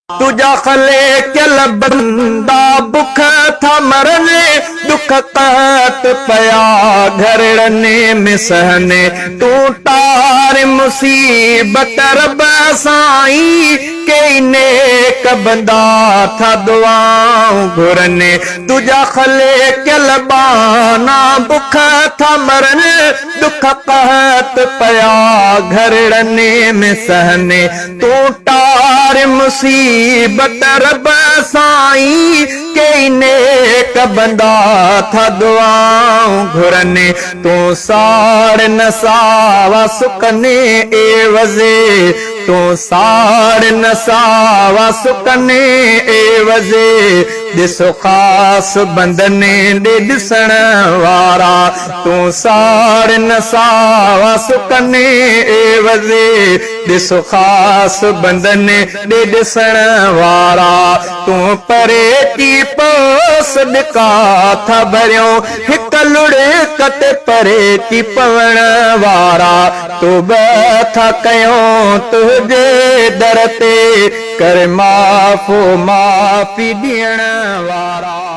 تنهنجا خلقيل بندا بک ٿا مرن، ڏک قحط پيا گهرڙن ۾ سهن، تون ٽار مصيبت رب سائين، ڪيئي نيڪ بندا ٿا دعائون گهرن، تنهنجا خلقيل ٻانها بک ٿا مرن، ڏک قحط پيا گهرڙن ۾ سهن، تون ٽار مصيبت رب سائين، ڪيئي نيڪ بندا ٿا دعائون گهرن، تون ساڙ نه ساوا سڪن عيوض، تون ساڙ نه ساوا سڪن عيوض، ڏس خاص بندن ڏي ڏسڻ وارا، تون ساڙ نه ساوا سڪن عيوض. ڏس خاص بندن ڏي ڏسڻ وارا، تون پري ٿي پئو سڏڪا ٿا ڀريون، هڪ لڙڪ تي پري ٿي پوڻ وارا، توبه ٿا ڪيون تنهنجي در تي، ڪر معاف او معافي ڏيڻ وارا.